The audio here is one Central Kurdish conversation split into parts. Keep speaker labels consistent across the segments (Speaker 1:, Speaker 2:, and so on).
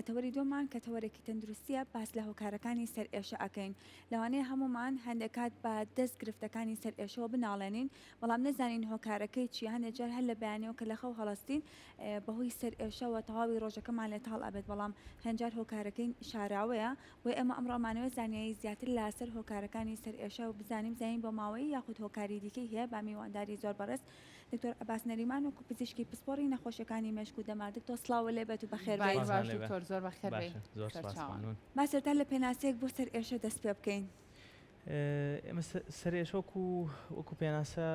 Speaker 1: لە تەوەری دووەمان کە تەوەرێکی تەندروستیە باس لە هۆکارەکانی سەرئێشە ئەکەین. لەوانەیە هەموومان هەندێک کات بە دەست گرفتەکانی سەرئێشەوە بناڵێنین بەڵام نەزانین هۆکارەکەی چیە هەندێک جار هەر لە بەیانیەوە کە لە خەو هەڵەستین بەهۆی سەرئێشەوە تەواوی ڕۆژەکەمان لێ تاڵ ئەبێت بەڵام هەندجار هۆکارەکەی شاراوەیە بۆیە ئێمە ئەمڕۆ ئەمانەوێت زانیاری زیاتر لەسەر هۆکارەکانی سەرئێشە بزانین بزانین بۆ ماوەیی یاخود هۆکاری دیکەی هەیە با میوانداری زۆر بەڕێز دکتۆر عەباس نەریمان وەکو پزیشکی پسپۆڕی نەخۆشیەکانی مێشک و دەمار دکتۆر سڵاو لێ بێت و بەخێر بێیت.
Speaker 2: باش دکتۆر زۆر بەخێر بێی سەرچاوان.
Speaker 1: با سەرەتا لە پێناسەیەک بۆ سەرئێشە دەست پێ بکەین.
Speaker 3: ئێمە سەرئێشە وەکو وەکو پێناسە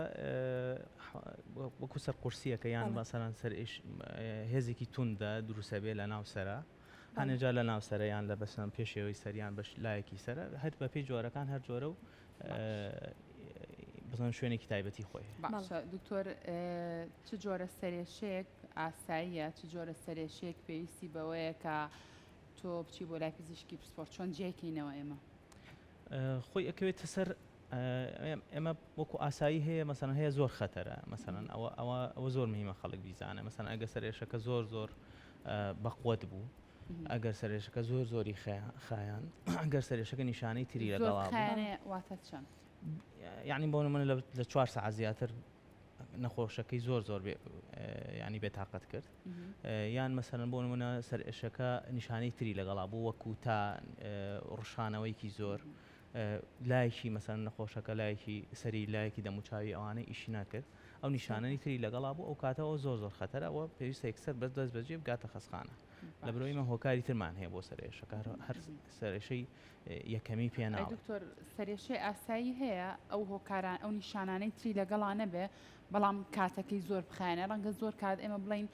Speaker 3: وەکو سەر قورسیەکە یان مەسەلەن سەرئێش هێزێکی توندە دروستە بێ لە ناو سەرە هەنێ جار لە ناو سەرە یان لە بەسەن پێشەوەی سەریان بەش لایەکی سەرە هەر بەپێی جۆرەکان هەر جۆرە و بزان شوێنێکی تایبەتی خۆی
Speaker 2: باشە دکتۆر چ جۆرە سەرێشەیەک ئاساییە چ جۆرە سەرێشەیەک پێویستی بەوەیە کە تۆ بچی بۆ لای پزیشکی پسپۆر چۆن جیاکەینەوە ئێمە؟
Speaker 3: خۆی ئەکەوێتە سەر ئێمە وەکو ئاسایی هەیە مەسەن هەیە زۆر خەتەرە مەسەن ئەوە ئەوە ئەوە زۆر مهمە خەڵک بیزانە مەسەن ئەگە سەرێشەکە زۆر زۆر بەقوت بوو ئەگەر سەرێشەکە زۆر زۆری خایان ئەگەر سەرێشەکە نیشانەی تری لەگەڵا
Speaker 2: واتە چەند
Speaker 3: یعنی بۆ نمونە لە چوار ساعت زیاتر نەخۆشەکەی زۆر زۆر ینی بێتاقەت کرد یان مەسەرن بۆ نمونە سەرئێشەکە نیشانەی تری لەگەڵا بوو وەکو تا ڕشانەوەیکی زۆر لایەکی مەسەن نەخۆشەکە لایەکی سەری لایەکی دەموچاوی ئەوانە ئیشی ناکرد ئەو نیشانەی تری لەگەڵا بوو ئەو کاتەوە زۆر زۆر خەتەرەوە پێویستە یەکسەر بەس دەست بەجێ بگاتە خەسخانە لە برۆیمە هۆکاری ترمان هەیە بۆ سەرێشەکە هەر سەرێشەی یەکەمی پێ ناڵێ.
Speaker 2: ئەی دکتۆر سەرێشەی ئاسایی هەیە ئەو هۆکاران ئەو نیشانانەی تری لەگەڵا نەبێ بەڵام کاتەکەی زۆر بخایەنێ ڕەنگە زۆر کات ئێمە بڵین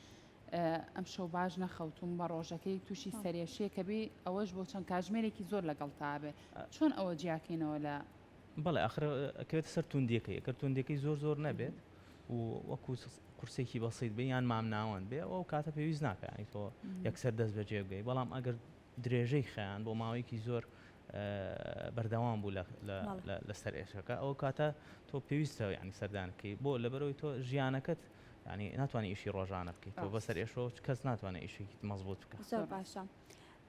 Speaker 2: ئەم شەو باش نەخەوتوم بە ڕۆژەکەی تووشی سەرێشەیە کە بێ ئەوەش بۆ چەند کاژمێرێکی زۆر لەگەڵ تا بێ چۆن ئەوە جیاکەینەوە لە
Speaker 3: بەڵێ ئاخر ئەکەوێتە سەر توندیەکەی ئەگەر توندیەکەی زۆر زۆر نەبێت و وەکو قورسێکی بەسیت بێ یان مامناوەند بێ ئەو کاتە پێویست ناکە ینی تۆ یەکسەر دەست بەجێ بگەی بەڵام ئەگەر درێژەی خەیان بۆ ماوەیەکی زۆر بەردەوام بوو لە سەر ئێشەکە ئەو کاتە تۆ پێویستە ینی سەردانکەی بۆ لەبەرەوەی تۆ ژیانەکەت ینی ناتوانانی ئیشی ڕۆژانە بکەیت تۆ بەسەر ئێشەوە کەس ناتوانێت ئیشێکی مەزبوط بکە
Speaker 1: زۆر باشە.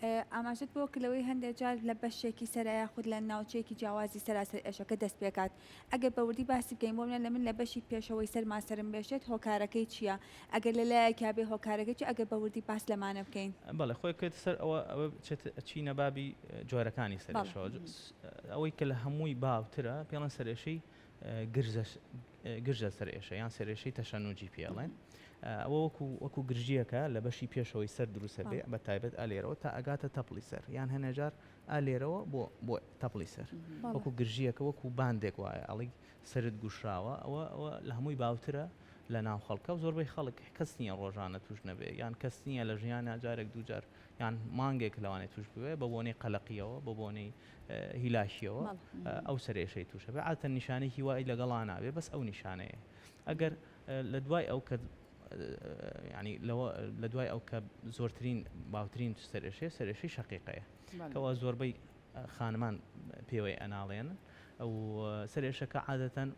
Speaker 1: ئاماژەت بۆ کرد لەوەی هەندێک جار لە بەشێکی سەرا یاخود لە ناوچەیەکی جیاوازی سەرا سەرئێشەکە دەست پێکات ئەگەر بە وردی باسی بکەین بۆ منە لە من لە بەشی پێشەوەی سەرما سەرم بێشێت هۆکارەکەی چییە؟ ئەگەر لە لایەکیا بێ هۆکارەکەی چیە ئەگەر بە وردی باس لەمانە بکەین؟
Speaker 3: بەڵێ خۆی بکەوێتە سەر ئەوە ئەوە بچێت ئەچینە بابی جۆرەکانی سەرئێشەوە ئەوەی کە لە هەمووی باوترە پێڵێن سەرئێشەی گرژە گرژە سەرئێشە یان سەرئێشەی تەشەنوجی پێڵێن ئەوە وەکو وەکو گرژیەکە لە بەشی پێشەوەی سەر دروستە بێ بە تایبەت ئالێرەوە تا ئەگاتە تەپڵی سەر یان هەنێجار ئالێرەوە بۆ بۆ تەپڵی سەر وەکو گرژیەکە وەکو باندێک وایە ئەڵی سەرت گوشراوە ئەوە ئەوە لە هەمووی باوترە لە ناو خەڵکە و زۆربەی خەڵک کەس نییە ڕۆژانە توش نەبێ یان کەس نییە لە ژیانە جارێک دووجار یان مانگێک لەوانێ توش بوێ بە بۆنەی قەلەقیەوە بە بۆنەی هیلاکیەوە ئەو سەرێشەی توشە بێ عادەتەن نیشانەیەکی وای لەگەڵا نابێ بەس ئەو نیشانەیە ئەگەر لە دوای ئەو کە ینی لەوە لە دوای ئەو کە زۆرترین باوترین سەرێشەیە سەرێشەی شەقیقەیە کەوا زۆربەی خانمان پێوەی ئەناڵێنن ئەو سەرێشەکە عادەتەن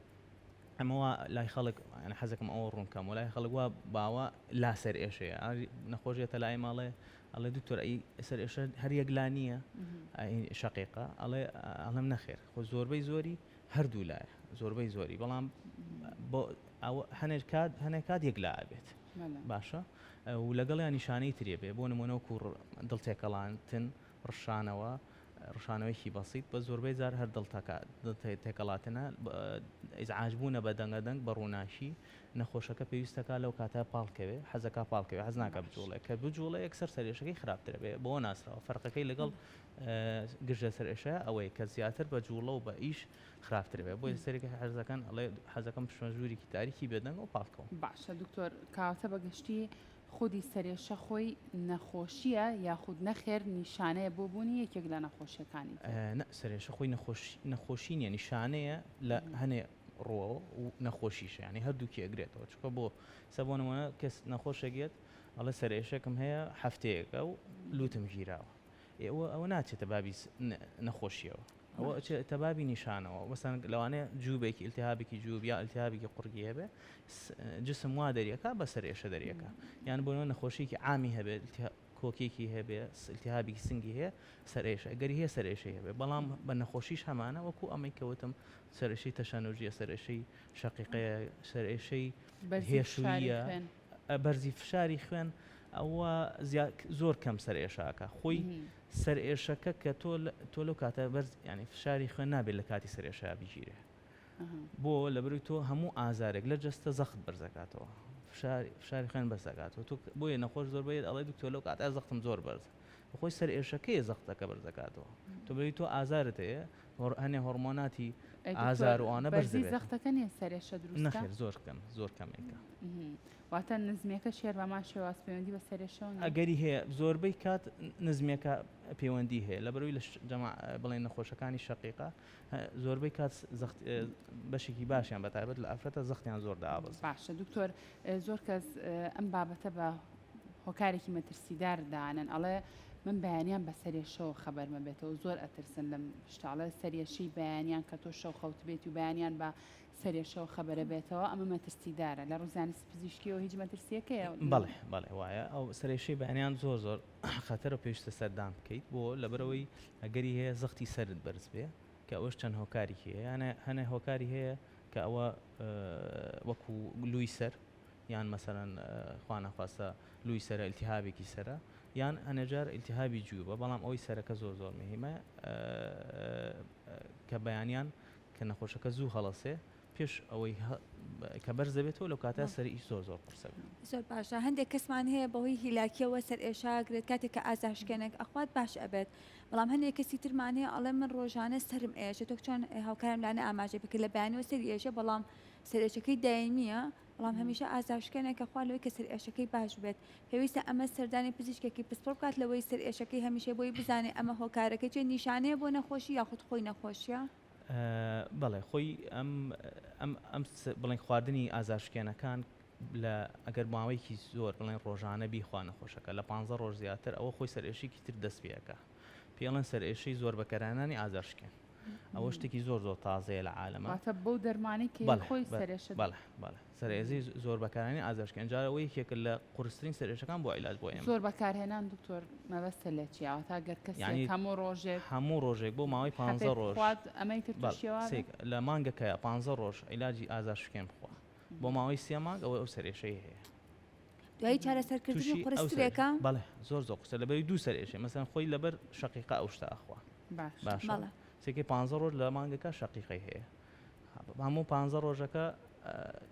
Speaker 3: ئەمە وا لای خەڵک یانی حەزەکەم ئەوە ڕوون کەم و لای خەڵک وا باوە لا سەر ئێشەیە نەخۆشیەتە لای ماڵێ ئەڵێ دکتۆر ئەی سەر ئێشە هەر یەک لا نییە شەقیقە ئەڵێ ئەڵێم نەخێر خۆ زۆربەی زۆری هەردوو لایە زۆربەی زۆری بەڵام بۆ هەنێک کات هەنێک کات یەک لا ئەبێت باشە و لەگەڵیان نیشانەی ترێ بێ بۆ نمونە وەکو دڵ تێکەڵانتن ڕشانەوە ڕشانەوەیەکی بەسیت بە زۆربەی جار هەر دڵ تێکەڵاتنە ئیزعاج بوونە بە دەنگە دەنگ بە ڕووناکی نەخۆشەکە پێویستەکە لەو کاتە پاڵکەوێ حەزەکە پاڵکەوێ حەز ناکە بجوڵێ کە بجوڵێ یەکسەر سەرێشەکەی خراپترە بێ بۆ ناسراوە فەرقەکەی لەگەڵ گرژە سەرئێشە ئەوەیە کە زیاتر بە جوڵە و بە ئیش خراپتر بێ بۆیە سەرێکی حەزەکان ئەڵێ حەزەکەم بچمە ژوورێکی تاریکی بێدەنگ و پاڵکەوم.
Speaker 2: باشە دکتۆر کەواتە بە گشتی خودی سەرێشە خۆی نەخۆشییە یاخود نەخێر نیشانەیە بۆ بوونی یەکێک لە نەخۆشیەکانی تر؟
Speaker 3: نە سەرێشە خۆی نەخۆشی نیە نیشانەیە لە هەنێ ڕووەوە و نەخۆشیشە یانی هەردووکی ئەگرێتەوە چونکە بۆ سە بۆ نموونە کەس نەخۆشێک یەت ئەڵێ سەرئێشەکم هەیە هەفتەیەکە و لوتم گیراوە ئێ ئەوە ئەوە ناچێتە بابی نەخۆشیەوە ئەوە ئەچێتە بابی نیشانەوە مەسەن لەوانەیە جووبێکی التهابێکی جووب یا التهابێکی قوڕگی هەبێ جسم وا دەریەکا بە سەرئێشە دەریەکا یان بۆ نەخۆشیێکی عامی هەبێت. کۆکێکی هەبێ التهابێکی سنگی هەیە سەرئێشە ئەگەری هەیە سەرئێشەی هەبێ بەڵام بە نەخۆشیش هەمانە وەکو ئەمەی کە وتم سەرئێشەی تەشەنوجیە سەرئێشەی شەقیقەیە سەرئێشەی هێشوویە بەرزی فشاری خوێن ئەوە زۆر کەم سەرئێشاکە خۆی سەرئێشەکە کە تۆ تۆ لەو کاتە بەرز ینی فشاری خوێن نابێت لە کاتی سەرئێشە بگیرێ بۆ لەبەروی تۆ هەموو ئازارێک لە جەستە زەخت بەرزەکاتەوە فشاری خوێن بەرزەکاتەوە تۆ بۆیە نەخۆش زۆر بێت ئەڵێ دکتۆر لەو کاتە زەختم زۆر بەرز خۆی سەر ئێشەکەی زەختەکە بەرزەکاتەوە تۆ بەوی تۆ ئازارت هەیە هەنێ هۆرمۆناتی ئازار و ئەوانە بەرز
Speaker 2: بەرزی زەختەکە نیە سەرێشە دروست
Speaker 3: نەخێر زۆر کەم زۆر کەمێکە.
Speaker 2: واتە نزمیەکە شێر بەمان شێواز پەیوەندی بە سەرێشەوە نیە؟
Speaker 3: ئەگەری هەیە زۆربەی کات نزمیەکە پەیوەندی هەیە لەبەرەوەی لە جەما بڵێن نەخۆشەکانی شەقیقە زۆربەی کات زەخت بەشێکی باشیان بە تایبەت لە ئافرەتە زەختیان زۆر دابەزێ.
Speaker 2: باشە دکتۆر زۆر کەس ئەم بابەتە بە هۆکارێکی مەترسیدار دانن ئەڵێ من بەیانیان بە سەرێشەوە خەبەرمە بێتەوە زۆر ئەترسن لەم شتاڵە سەرێشەی بەیانیان کە تۆ شەو خەوتبێت و بەیانیان بە سەرێشەوە خەبەرە بێتەوە ئەمە مەترسیدارە لە ڕووی زانستی پزیشکیەوە هیچ مەترسیەکەیە؟
Speaker 3: بەڵێ بەڵێ وایە ئەو سەرێشەی بەیانیان زۆر زۆر خەتەرە پێویستە سەردان بکەیت بۆ لەبەرەوەی ئەگەری هەیە زەختی سەرت بەرز بێ کە ئەوەش چەند هۆکارێکی هەیە یانە هەنێ هۆکاری هەیە کە ئەوە وەکو لووی سەر یان مەسەلەن خوا نەخواستە لووی سەرە ئیلتیهابێکی سەرە یان هەنێجار ئیلتیهابی جیوبە بەڵام ئەوەی سەرەکە زۆر زۆر مهمە کە بەیانیان کە نەخۆشەکە زوو هەڵەسێ پێش ئەوەی کە بەرز دەبێتەوە لەو کاتە سەری ئیش زۆر زۆر قورسە بێت.
Speaker 1: زۆر باشە هەندێک کەسمان هەیە بەهۆی هیلاکیەوە سەرئێشەئەگرێت کاتێک کە ئازارشکێنێک ئەخوات باش ئەبێت بەڵام هەندێک کەسی ترمان هەیە ئەڵێ من ڕۆژانە سەرم ئێشێت وەک چۆن هاوکارم لانە ئاماژەی پێکرد لە بەیانیەوە سەری ئێشێ بەڵام سەرئێشەکەی دایمیە بەڵام هەمیشە ئازارشکێنێک ئەخوا لەوەی کە سەرئێشەکەی باش بێت پێویستە ئەمە سەردانی پزیشکێکی پسپۆڕ بکات لەوەی سەرئێشەکەی هەمیشە بۆی بزانێ ئەمە هۆکارەکەی چیە نیشانەیە بۆ نەخۆشی یاخود خۆی نەخۆشیە؟
Speaker 3: بەڵێ خۆی ئەم ئەم ئەم بڵێن خواردنی ئازارشکێنەکان لە ئەگەر ماوەیەکی زۆر بڵێن ڕۆژانە بیخوا نەخۆشەکە لە پ ڕۆژ زیاتر ئەوە خۆی سەرئێشێکی تر دەست پێەکە پێڵێن سەرئێشەی زۆر بەکەرانانی ئازارشکێن ئەوە شتێکی زۆر زۆر تازەیە لە عالەمە
Speaker 2: واتە بەو دەرمانەی کە خۆی سەرئێشە
Speaker 3: بەڵێ بەڵێ سەرئێشەی زۆر بەکارهێنانی ئازارشکێن جا ئەوە یەکێکە لە قورسترین سەرئێشەکان بۆ عیلاج بۆ ئێمە.
Speaker 2: زۆر بەکارهێنان دکتۆر مەبەستە لە چی واتە گەر کەسێک
Speaker 3: یعنی
Speaker 2: هەموو ڕۆژێک
Speaker 3: هەموو ڕۆژێک بۆ ماوەی پانزە
Speaker 2: حەپێک
Speaker 3: ڕۆژ
Speaker 2: بخوات ئەمەی تر
Speaker 3: بەڵێ
Speaker 2: تووشی وا
Speaker 3: سێک لە مانگەکەیا پانزە ڕۆژ عیلاجی ئازارشکێن بخوا بۆ ماوەی سێ مانگ ئەوە ئەو سەرئێشەی هەیە.
Speaker 1: دوایی چارەسەرکردنی
Speaker 3: تووشی ئەو
Speaker 1: قورسترێکە؟
Speaker 3: سەرئێشە بەڵێ زۆر زۆر قورسە لەبەری دوو سەرئێشەیە مەسەلەن خۆی لەبەر شەقیقە ئەو شتە ئەخوا
Speaker 2: باشە
Speaker 3: باشە
Speaker 1: بەڵێ.
Speaker 3: سێکەی پانزە ڕۆژ لە مانگەکە شەقیقەی هەیە هەموو پانزە ڕۆژەکە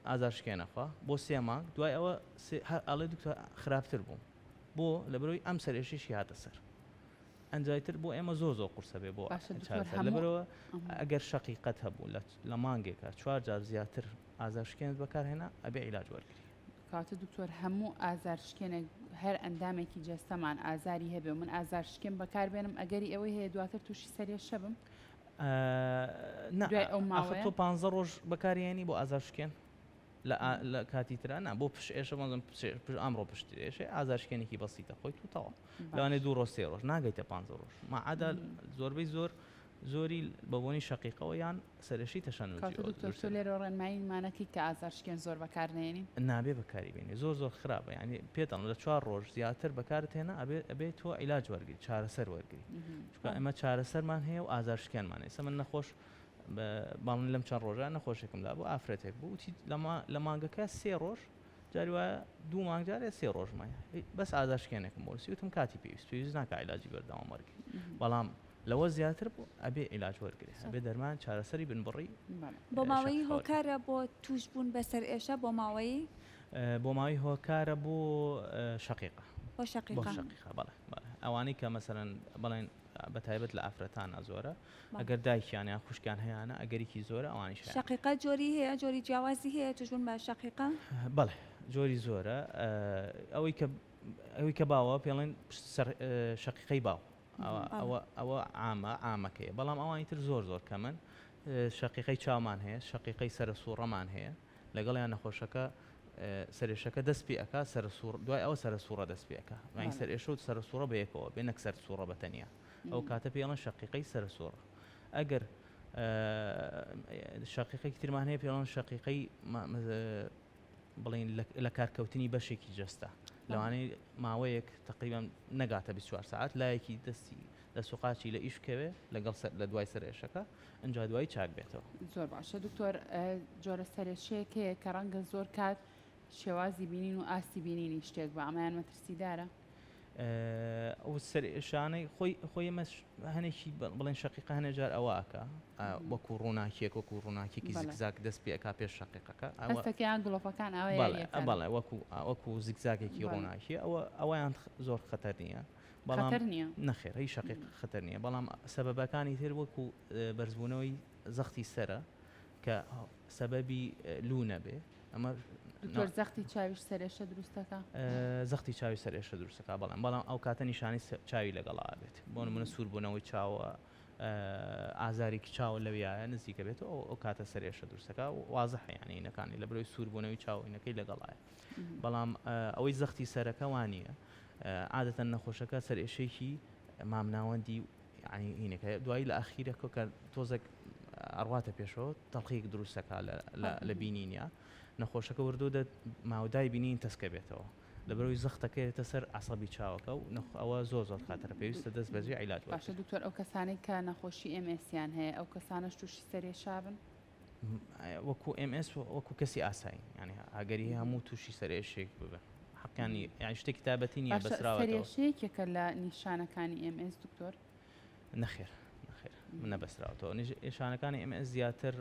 Speaker 3: ئازار شکێنە خوا بۆ سێ مانگ دوای ئەوە ئەڵێ دکتۆر خراپتر بووم بۆ لەبەرەوەی ئەم سەرێشیشی هاتە سەر ئەنجای تر بۆ ئێمە زۆر زۆر قورسە بێ بۆ لەبەرەوە ئەگەر شەقیقەت هەبوو لە مانگێکە چوار جار زیاتر ئازار شکێنت بەکارهێنا ئەبێ عیلاج وەرگری.
Speaker 2: کەواتە دکتۆر هەموو ئازار شکێنێک هەر ئەندامێکی جەستەمان ئازاری هەبێ و من ئازار شکێن بەکاربێنم ئەگەری ئەوەی هەیە دواتر تووشی سەرێشە بم؟
Speaker 3: نا
Speaker 2: دوای ئەو
Speaker 3: ئاخر
Speaker 2: ماوەیە؟
Speaker 3: تۆ پانزە ڕۆژ بەکاریێنی بۆ ئازار شکێن لە لە کاتی ترا نا بۆ پش ئێشە مەزم ئەمڕۆ پشت ئێشێ ئازار شکێنێکی بەسیتە خۆی تو تەواو لەوانێ
Speaker 2: باش
Speaker 3: دوو ڕۆژ سێ ڕۆژ ناگەیتە پانزە ڕۆژ ماعدا زۆربەی زۆر زۆری بە بۆنی شەقیقەوە یان سەرێشەی
Speaker 2: کەواتە
Speaker 3: تەشەنوجیەوە
Speaker 2: دکتۆر
Speaker 3: دروست
Speaker 2: تۆ
Speaker 3: دەبێت.
Speaker 2: لێرەوە ڕێنماییمانەکەی کە ئازار شکێن زۆر بەکار نەیەنین؟
Speaker 3: نابێ بەکاری بێنی زۆر زۆر خراپە یانی پێتەڵم لە چوار ڕۆژ زیاتر بەکارت هێنا ئەبێ ئەبێ تۆ عیلاج وەرگری چارەسەر وەرگری چونکە ئێمە چارەسەرمان هەیە و ئازار شکێنمان ئێستا من نەخۆش باڵن لەم چەند ڕۆژە نەخۆشێکم لا بوو ئافرەتێک بوو وتی لە مانگەکە سێ ڕۆژ جاری وایە دوو مانگ جارێ سێ ڕۆژ مایە بەس ئازار شکێنێکم بۆ نووسی وتم کاتی پێویست پێویست ناکە عیلاجی بەردەوام وەرگری بەڵام لەوە زیاتر بوو ئەبێ عیلاج وەرگری ئەبێ دەرمان چارەسەری بنبڕی
Speaker 1: بۆ ماوەیی
Speaker 3: شەقیقە وەرگری.
Speaker 1: هۆکارە بۆ تووشبوون بە سەرئێشە بۆ ماوەیی؟
Speaker 3: بۆ ماوەی هۆکارە بۆ شەقیقە.
Speaker 1: بۆ
Speaker 3: بۆ
Speaker 1: شەقیقە.
Speaker 3: شەقیقە بەڵێ بەڵێ ئەوانەی کە مەسەلەن بڵێن بە تایبەت لە ئافرەتانا زۆرە ئەگەر دایکیان یان خوشکیان هەیانە ئەگەریکی زۆرە ئەوانیش هەیانە.
Speaker 1: شەقیقە جۆری هەیە جۆری جیاوازی هەیە تووشبوون بە شەقیقە؟
Speaker 3: بەڵێ جۆری زۆرە ئەوەی کە ئەوەی کە باوە پێڵێن شەقیقەی باو ئەوە ئەوە عامە عامەکەیە بەڵام ئەوانی تر زۆر زۆر کەمن شەقیقەی چاومان هەیە شەقیقەی سەرسوڕەمان هەیە لەگەڵیان نەخۆشەکە سەرێشەکە دەست پێ ئەکا سەرسوڕ دوای ئەوە سەرسوڕە دەست پێ ئەکا یانی سەرئێشە و سەرسوڕە بە یەکەوە بێ نەک سەرسوڕە بە تەنیا ئەو کاتە پێی ئەڵێن شەقیقەی سەرسوڕ ئەگەر شەقیقێکی ترمان هەیە پێڵەن شەقیقەی بڵین لە کارکەوتنی بەشێکی جەستە. لەوانەیە ماوەیەک تقریبا نەگاتە 24 ساعت لایەکی دەستی دەست و قاچی لە ئیش کەوێ لەگەڵ سەر لە دوای سەرئێشەکە ئینجا دوایی چاک بێتەوە.
Speaker 2: زۆر باشە دکتۆر جۆرە سەرئێشەیەک هەیە کە ڕەنگە زۆر کات شێوازی بینین و ئاستی بینینی شتێک بە ئەمەیان مەترسیدارە؟
Speaker 3: ئەو سەرئێشانەی خۆی خۆی ئێمە هەنێکی بڵێن شەقیقە هەنێ جار ئەوە ئەکا وەکو ڕووناکیەک وەکو ڕووناکیەکی زگزاک دەست پێ ئەکا پێش شەقیقەکە
Speaker 2: هەستەکەیان گڵۆپەکان ئاوا یاریەکان
Speaker 3: بەڵێ وەکو وەکو زگزاگێکی ڕووناکیە ئەوە ئەویان زۆر خەتەر نییە
Speaker 2: بەڵام خەتەر نییە؟
Speaker 3: نەخێر هی شەقیق خەتەر نییە بەڵام سەبەبەکانی تر وەکو بەرزبوونەوەی زەختی سەرە کە سەبەبی لوو نەبێ ئەمە
Speaker 2: دکتۆر زەختی چاویش سەرێشە دروستەکە؟
Speaker 3: زەختی چاوی سەرێشە دروستەکە بەڵام بەڵام ئەو کاتە نیشانەی چاوی لەگەڵا بێت بۆ نمونە سووربوونەوەی چاوە ئازارێکی چاوە لەویایە نزیکە بێت ئەو ئەو کاتە سەرێشە دروستەکە وازحە یانی نەکانی لە برۆی سووربوونەوەی چاوینەکەی لەگەڵایە بەڵام ئەوەی زەختی سەرەکە وانە عادەتەن نەخۆشەکە سەرئێشەیەکی مامناوەندی یعنی هینەکە دوایی لە ئەخیرەکە کە تۆزێک ئەڕواتە پێشەوە تەڵخیک دروستەکە لە بینینە نەخۆشەکە وردو دە ماودای بینین تەسکە بێتەوە لەبەرەوەی زەختەکەێتە سەر عسەبی چاوەکە و ئەوە زۆر زۆر خاترە پێویستە دەست بەجێ عیلاج
Speaker 2: باشە دکتۆر ئەو کەسانێک کە نەخۆشی MS یان هەیە ئەو کەسانەش تووشی سەرێشابن
Speaker 3: وەکو MS وەکو کەسی ئاسایی یعنی ئەگەری هەموو تووشی سەرئێشێک ببن حەقیان یعنی شتێکی تایبەتی نییە بەسراوەتەوە.
Speaker 2: سەرئێشە یەکێکە لە نیشانەکانی MS دکتۆر؟
Speaker 3: نەخێر نەخێر نەبەستراوەتەوە نیشانەکانی MS زیاتر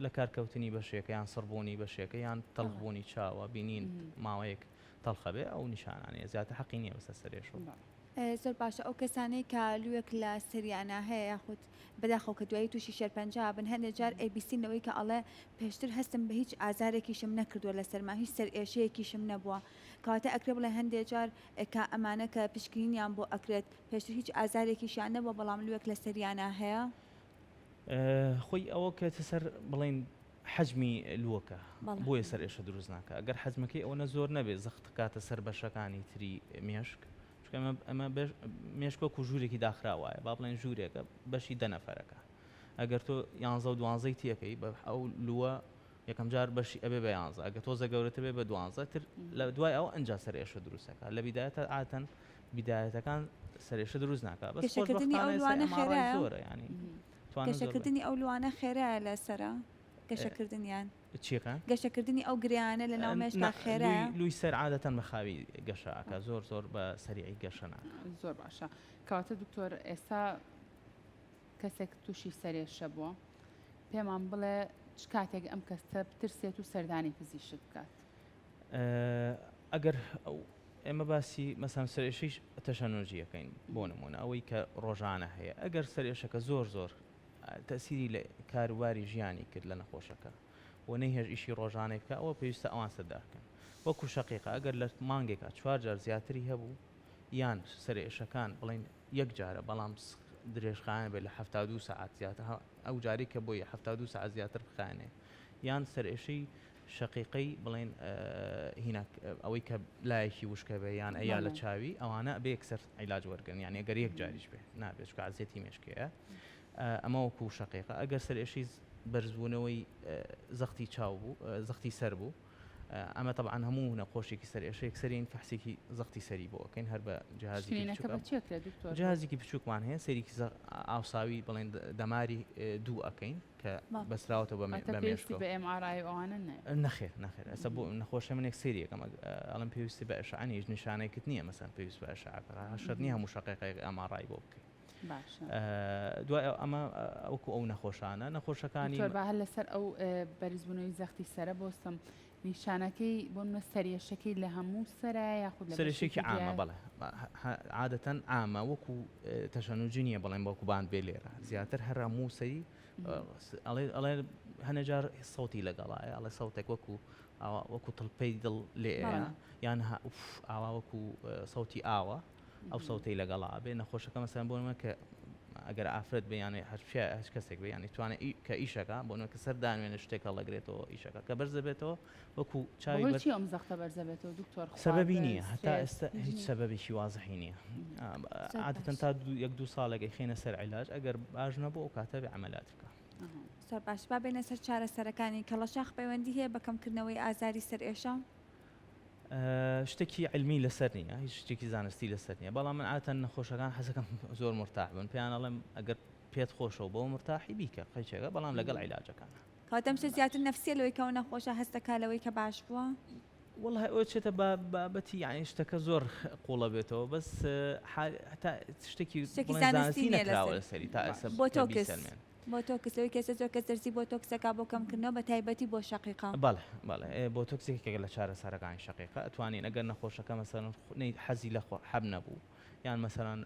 Speaker 3: لە کارکەوتنی بەشێکە یان سڕبوونی بەشێکە یان تەڵخبوونی چاوە بینین ماوەیەک تەڵخە بێ ئەو نیشانانەیە زیاتر حەقی نییە بەسەر سەرێشەوە.
Speaker 1: زۆر باشە ئەو کەسانەی کە لووێک لە سەریانا هەیە یاخود بەداخەوە کە دوایی تووشی شێرپەنجە ئەبن هەندێ جار ئەیبیستین لەوەی کە ئەڵێ پێشتر هەستم بە هیچ ئازارێکیشم نەکردووە لە سەرما هیچ سەرئێشەیەکیشم نەبووە کەواتە ئەکرێ بڵێ هەندێ جار کە ئەمانە کە پشکنینیان بۆ ئەکرێت پێشتر هیچ ئازارێکیشیان نەبووە بەڵام لووێک لە سەریانا هەیە؟
Speaker 3: خۆی ئەوە کە سەر بڵێن حەجمی لووەکە بۆیە سەرئێشە دروست ناکە گەر حەجمەکەی ئەوەنە زۆر نەبێ زەخت کاتە سەر بەشەکانی تری مێشک چونکە ئەمە ئەمە مێشک وەکو ژوورێکی داخراو وایە با بڵێن ژوورێکە بەشی دە نەفەرەکە ئەگەر تۆ یانزە و دوانزەی تیەکەی بە ئەو لووە یەکەم جار بەشی ئەبێ بە یانزە ئەگە تۆزە گەورەتر بێ بە دوانزە تر لە دوای ئەو ئەنجا سەرئێشە دروستەکە لە بیدایەتە عادەتەن بیدایەتەکان سەرئێشە دروست ناکە بەس
Speaker 1: گەشەکردنی ئەو
Speaker 3: خۆشبەختانە ئێستا
Speaker 1: لوانە
Speaker 3: MRI
Speaker 1: خێرایە
Speaker 3: زۆرە یانی توانە زۆر بە
Speaker 1: گەشەکردنی ئەو لوانە خێرایە لەسەرە گەشەکردنیان
Speaker 3: چیەکان؟
Speaker 1: گەشەکردنی ئەو گرێیانە لە ناو مێشکا خێرایە؟
Speaker 3: لوی سەر عادەتەن بە خاوی گەشە ئەکا زۆر زۆر بە سەریعی گەشە ناکا.
Speaker 2: زۆر باشە کەواتە دکتۆر ئێستا کەسێک تووشی سەرێشە بووە پێمان بڵێ چ کاتێک ئەم کەسە بترسێت و سەردانی پزیشک بکات؟
Speaker 3: ئەگەر ئێمە باسی مەسەن سەرێشەی تەشەنوجیەکەین بۆ نمونە ئەوەی کە ڕۆژانە هەیە ئەگەر سەرێشەکە زۆر زۆر تەئسیری لە کاروباری ژیانی کرد لە نەخۆشەکە و نەیهێشت ئیشی ڕۆژانەی بکا ئەوە پێویستە ئەوان سەردار بکەن وەکو شەقیقە ئەگەر لە مانگێکا چوار جار زیاتری هەبوو یان سەرئێشەکان بڵێین یەک جارە بەڵام درێژخایەن بێت لە 72 سەعات زیاتر ئەو جارەی کە بۆی 72 سەعات زیاتر بخایەنێ یان سەرئێشەی شەقیقەی بڵێن هینا ئەوەی کە لایەکی وشکە بێ یان ئەیا لە چاوی ئەوانە بێ یەکسەر عیلاج وەرگن یان ئەگەر یەک جاریش بێ نابێت چونکە عەزیەتی مێشکەیە ئەمە وەکو شەقیقە ئەگەر سەرئێشەی بەرزبوونەوەی زەختی چاو بوو زەختی سەر بوو ئەمە تەبعەن هەموو نەخۆشێکی سەرئێشە یەکسەرین فەحسێکی زەختی سەری بۆ ئەکەین هەر بە جهازێکی
Speaker 2: شکرینەکە بە
Speaker 3: بچووک
Speaker 2: چی ئەکرێت دکتۆر؟
Speaker 3: جهازێکی بچووکمان هەیە سەیرێکی ئاوساوی بڵێن دەماری دوو ئەکەین کە بەستراوەتەوە بە
Speaker 2: واتە پێویستی
Speaker 3: مێشکەوە.
Speaker 2: بە MRI و ئەوانە نایە؟
Speaker 3: نەخێر نەخێر ئێستا بۆ نەخۆشە منێک سەیری ئەکەم ئەڵێم پێویستی بە ئەشعە نییە هیچ نیشانەیەکت نییە مەسەن پێویست بە ئەشعە شەرت نییە هەموو شەقیقەیەک MRI بۆ بکەی.
Speaker 2: باشە.
Speaker 3: دوای ئەمە وەکو ئەو نەخۆشانە نەخۆشەکانی
Speaker 2: دکتۆر با هەر لەسەر ئەو بەرزبوونەوەی زەختی سەرە بۆستم نیشانەکەی بۆ منە سەرێشەکەی لە هەموو سەرە یاخود لە
Speaker 3: سەرێشێکی
Speaker 2: بەشێکی
Speaker 3: عامە
Speaker 2: دیار
Speaker 3: بەڵێ عادەتەن عامە وەکو تەشەنوجی نییە بڵێن وەکو باند بێ لێرە زیاتر هەر هەموو سەری ئەڵێ ئەڵێ هەنێجار سەوتی لەگەڵایە ئەڵێ سەوتێک وەکو ئاوا وەکو تڵپەی دڵ لێ یان ئاوا وەکو سەوتی ئاوە ئەو سەوتەی لەگەڵا بێ نەخۆشەکە مەسەلەن بۆ نمونە کە ئەگەر ئافرەت بێ یانێ هەر پیاوێ هەچ کەسێک بێ یانی توانێ ئی کە ئیشەکە بۆ نمونە کە سەر دانوێنێ شتێک هەڵەگرێتەوە ئیشەکە کە بەرز دەبێتەوە وەکو چاوی
Speaker 2: بەهۆی
Speaker 3: بەر
Speaker 2: چی ئەم زەختە بەرزە بێتەوە دکتۆر
Speaker 3: سەبەبی
Speaker 2: خواردن
Speaker 3: نییە هەتا
Speaker 2: سترێس
Speaker 3: ئێستا
Speaker 2: هیچ
Speaker 3: هیچ
Speaker 2: نییە
Speaker 3: سەبەبێکی وازحی نییە
Speaker 1: زۆر
Speaker 3: عادەتەن
Speaker 1: باش
Speaker 3: تا دوو یەک دوو ساڵێک ئەیخەینە سەر عیلاج ئەگەر باش نەبوو ئەو کاتە بێ عەمەلات بکە.
Speaker 2: ئەها.
Speaker 1: زۆر باش با بێینە سەر چارەسەرەکانی کەڵەشاخ پەیوەندی هەیە بە کەمکردنەوەی ئازاری سەرئێشە؟
Speaker 3: شتێکی علمی لەسەر نییە هیچ شتێکی زانستی لەسەر نییە بەڵام من عادەتەن نەخۆشەکان حەزەکەم زۆر مرتاح بن پێیان ئەڵێم ئەگەر پێت خۆشەوە بەوە مرتاحی بیکە قەیچەکە بەڵام لەگەڵ عیلاجەکان.
Speaker 1: کەواتە ئەم شتە زیاتر نەفسیە لەوەی کە ئەو نەخۆشە هەست دەکات لەوەی کە باش بووە؟
Speaker 3: وەڵای ئەوە چێتە بابەتی یعنی شتەکە زۆر قوڵە بێتەوە بەس تا شتێکی زانستی نەکراوە لەسەری تا ئێستا
Speaker 1: بۆتۆکس بۆتۆکس لەوەی کەسە زۆر کەس دەرزی بۆتۆکسەکە بۆ کەمکردنەوە بە تایبەتی بۆ شەقیقە.
Speaker 3: بەڵێ بەڵێ بۆتۆکس یەکێکە لە چارەسەرەکانی شەقیقە ئەتوانین ئەگەر نەخۆشەکە مەسەلەن حەزی لە حەب نەبوو یان مەسەلەن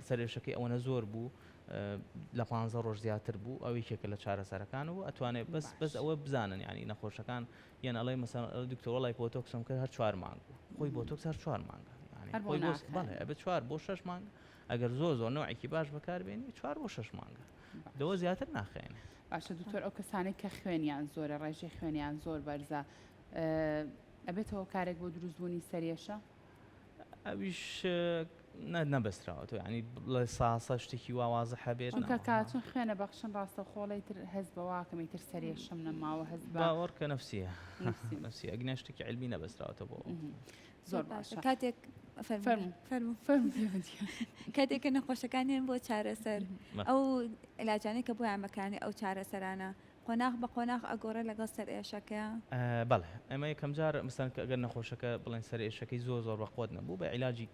Speaker 3: سەرێشەکەی ئەوەنە زۆر بوو لە پ ڕۆژ زیاتر بوو ئەو یەکێکە لە چارەسەرەکان و ئەتوانێت بەس بەس ئەوە بزانن ینی نەخۆشەکان یان ئەڵێ مەسەلەن ئەڵێ دکتۆر وەڵای بۆتۆکسم کرد هەر چوار مانگ بوو خۆی بۆتۆکس هەر چوار مانگە یانی
Speaker 2: هەر بۆ
Speaker 3: خۆی بۆ
Speaker 2: ناخایەنێ.
Speaker 3: بەڵێ ئەبێ چوار بۆ شەش مانگ ئەگەر زۆر زۆر نەوعێکی باش بەکاربێنی چوار بۆ شەش مانگە لەوە
Speaker 2: باش.
Speaker 3: زیاتر ناخایەنێ.
Speaker 2: باشە دکتۆر ئەو کەسانەی کە خوێنیان زۆرە ڕێژەی خوێنیان زۆر بەرزە ئەبێتە هۆکارێک بۆ دروستبوونی سەرێشە؟
Speaker 3: ئەویش نەبەستراوەتەوە یانی بڵێ ساسە شتێکی وا وازح هەبێت
Speaker 2: چونکە کە چون خوێنە بەخشن ڕاستەوخۆڵی تر هەست بە واکەم ئیتر سەرێشەم نەماوە هەست بە
Speaker 3: باوەڕ کە نەفسیە نەفسیە ئەگینا شتێکی عیلمی نەبەستراوەتەوە بۆ
Speaker 2: زۆر باشە
Speaker 1: کاتێک فەرموو فەرموو فەرموو کاتێک کە نەخۆشەکان هێن بۆ چارەسەر ئەو علاجانەی کە بۆیان بەکارێ ئەو چارەسەرانە قۆناغ بە قۆناغ ئەگۆڕێ لەگەڵ سەرئێشەکە؟
Speaker 3: بەڵێ ئێمە یەکەم جار مەسەلەن کە ئەگەر نەخۆشەکە بڵێن سەرئێشەکەی زۆر زۆر بەقوەت نەبوو بە عیلاجی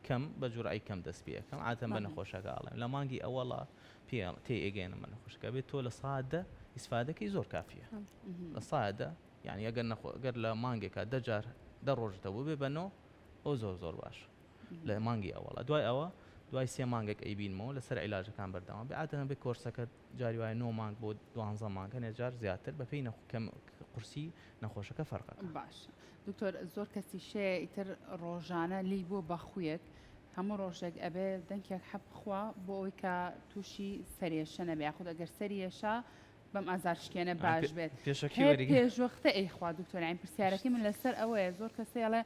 Speaker 3: کەم بە جورعەی کەم دەست پێ ئەکەم عادەتەن بە نەخۆشەکە ئەڵێم لە مانگی ئەوەڵا پێ تێ ئەگەیەنم بە نەخۆشەکە بێت تۆ 10% ئیسفادەکەی زۆر کافیە 10% یعنی ئەگەر نەخۆ ئەگەر لە مانگێکا دە جار دە ڕۆژتە بوو بێ بە نۆ ئەو زۆر زۆر باش لە مانگی ئەوەڵا دوای ئەوە دوای سێ مانگێک ئەیبینمەوە لەسەر عیلاجەکان بەردەوام بێ عادەتەن بێ کۆرسەکە جاری وایە نۆ مانگ بۆ دوانزە مانگ هەنێ جار زیاتر بەپێی کەم قورسی نەخۆشەکە فەرقەکە.
Speaker 2: باشە دکتۆر زۆر کەسیش هەیە ئیتر ڕۆژانە لێی بووە بە خویەک هەموو ڕۆژێک ئەبێ دەنکێک حەب بخوا بۆ ئەوەی کە تووشی سەرێشە نەبێ یاخود ئەگەر سەری ئێشا بەم ئازارشکێنە باش بێت
Speaker 3: پێشەکی
Speaker 2: هەیە
Speaker 3: وەریگرە.
Speaker 2: پێشوەختە ئەیخوا دکتۆر یانی پرسیارەکەی من لەسەر ئەوەیە زۆر کەس هەیە ئەڵێ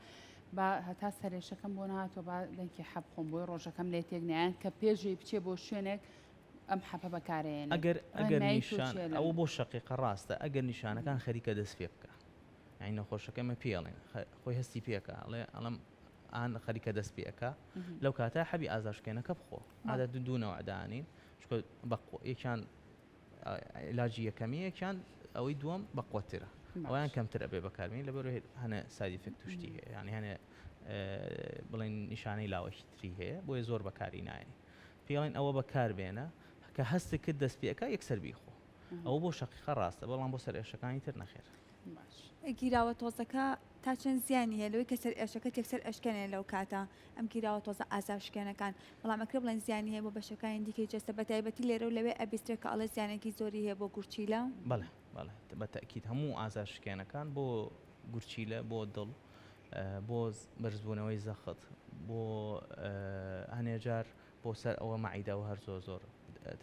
Speaker 2: با هەتا سەرێشەکەم بۆ نەهاتووە با دەنکی حەب بخۆم بۆی ڕۆژەکەم لێ تێک نەیان کە پێشەوەی بچێ بۆ شوێنێک ئەم حەپە بەکارئەیەنێت.
Speaker 3: ئەگەر ئەگەر
Speaker 2: ڕێنمایی تۆ
Speaker 3: نیشان
Speaker 2: چیە لەم.
Speaker 3: ئەوە بۆ شەقیقە ڕاستە ئەگەر نیشانەکان خەریکە دەست پێ بکا یانی نەخۆشەکە ئێمە پێی ئەڵێین خۆی هەستی پێ ئەکا ئەڵێ ئەڵێم ئان خەریکە دەست پێ ئەکا لەو کاتە حەبی ئازارشکێنەکە بخۆ عادەت دوو نەوع دانین چونکە بە یەکیان عیلاجی یەکەمی یەکیان ئەوەی دووەم بەقوەترە ئەویان کەمتر ئەبێ بەکاربین لەبەر هەنە side effect توشتی هەیە یعنی هەنێ بڵێن نیشانەی لاوەکی تری هەیە بۆیە زۆر بەکاری نایەنی پێڵێن ئەوە بەکار بێنە کە هەستت کرد دەست پێکا یەکسەر بیخۆ ئەوە بۆ شەقیقە ڕاستە بەڵام بۆ سەرئێشەکانی تر نەخێر.
Speaker 1: گیراوە تۆزەکە تا چەند زیانی هەیە لەوەی کە سەرئێشەکەت یەکسەر ئەشکێنێ لەو کاتە ئەم گیراوە تۆزە ئازار شکێنەکان بەڵام ئەکرێ بڵێن زیانی هەیە بۆ بەشەکانی دیکەی جەستە بە تایبەتی لێرە و لەوێ ئەبیسترێ کە ئەڵێ زیانێکی زۆری هەیە بۆ گورچیلە؟
Speaker 3: بەڵێ بەڵێ بە تەئکید هەموو ئازار شکێنەکان بۆ گورچیلە بۆ دڵ بۆ بەرزبوونەوەی زەخت بۆ هەنێ جار بۆ سەر ئەوە مەعیدە و هەر زۆر زۆر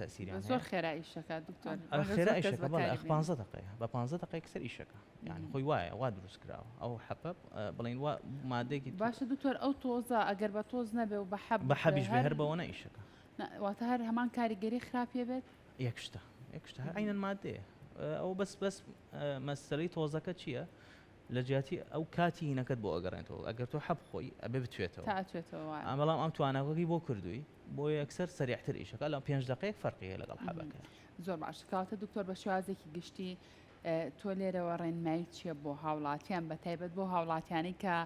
Speaker 3: تەسیریان
Speaker 2: زۆر خێرا ئیشەکە دکتۆر
Speaker 3: خێرا ئیشەکە بەڵێ ئەخ 15 دقەیە بە 15 دقەیەک سەر ئیشەکە یعنی خۆی وایە وا دروست کراوە ئەو حەپە بڵین وا مادەیەکی
Speaker 2: باشە دکتۆر ئەو تۆزە ئەگەر بە تۆز نەبێ و بە حەب
Speaker 3: بە حەبیش بێ هەر بەوە نە ئیشەکە
Speaker 2: واتە هەر هەمان کاریگەری خراپیە بێت
Speaker 3: یەک شتە یەک شتە هەر عینەن مادەیە ئەو بەس بەس مەسەلەی تۆزەکە چییە؟ لە جیاتی ئەو کاتی هینەکەت بۆ ئەگەڕێنتەوە ئەگەر تۆ حەب خۆی ئەبێ بتوێتەوە
Speaker 2: تا ئەتوێتەوە وایە.
Speaker 3: ئا بەڵام ئەم توانەوەکەی بۆ کردووی بۆ یەکسەر سەریعتر ئیشەکە لە پێنج دەقەیەک فەرقی هەیە لەگەڵ حەبەکە.
Speaker 2: زۆر باشە کەواتە دکتۆر بە شێوازێکی گشتی تۆ لێرەوە ڕێنمایی چیە بۆ هاوڵاتیان بە تایبەت بۆ هاوڵاتیانی کە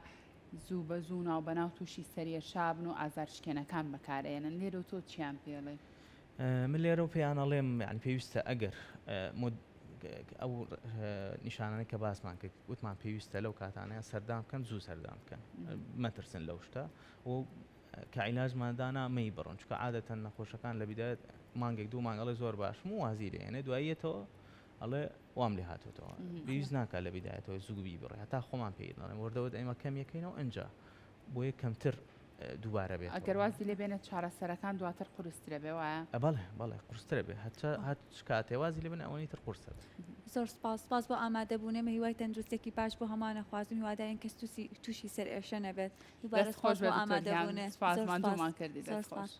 Speaker 2: زوو بە زوو ناو بەناو تووشی سەرێشابن و ئازارشکێنەکان بەکارئێنن لێرەوە تۆ چیان پێڵێی؟
Speaker 3: من لێرەوە پێیان ئەڵێم یانی پێویستە ئەگەر ئەو نیشانانەی کە باسمان کرد وتمان پێویستە لەو کاتانەیە سەردان بکەن زوو سەردان بکەن مەترسن لەو شتە و کە عیلاجمان دانا مەی بڕن چکە عادەتەن نەخۆشەکان لە بیدایەت مانگێک دوو مانگ ئەڵێ زۆر باشم و وازی لێنێ دواییەتەوە ئەڵێ وام لێ هاتوتەوە پێویست ناکات لە بیدایەتەوە زوو بیبڕێ هەتا خۆمان پێی دەڵێن وردەوە ئێمە کەم یەکەینەوە ئەنجا بۆیە کەمتر دووبارە بێتەوە.
Speaker 2: ئەگەر وازی لێ بێنێت چارەسەرەکان دواتر قورسترە بێ وایە؟
Speaker 3: بەڵێ بەڵێ قورسترە بێ هەرچە هەرچ کاتێ وازی لێ بێنێ ئەوەنەی تر قورسە بێ.
Speaker 1: زۆر سپاس سپاس بۆ ئامادەبوون ئێمە هیوای تەندروستیەکی باش بۆ هەمووان ئەخوازین هیوادارین کەس تووسی تووشی سەرئێشە نەبێت دووبارە
Speaker 2: دەست خۆش
Speaker 1: سپاس
Speaker 2: بێ
Speaker 1: بۆ
Speaker 2: دکتۆر گیان
Speaker 1: ئامادەبوونێ
Speaker 2: سپاس
Speaker 1: زۆر سپاس
Speaker 2: ماندوومان کردی
Speaker 1: زۆر
Speaker 2: دەست
Speaker 1: سپاس.
Speaker 2: خۆش.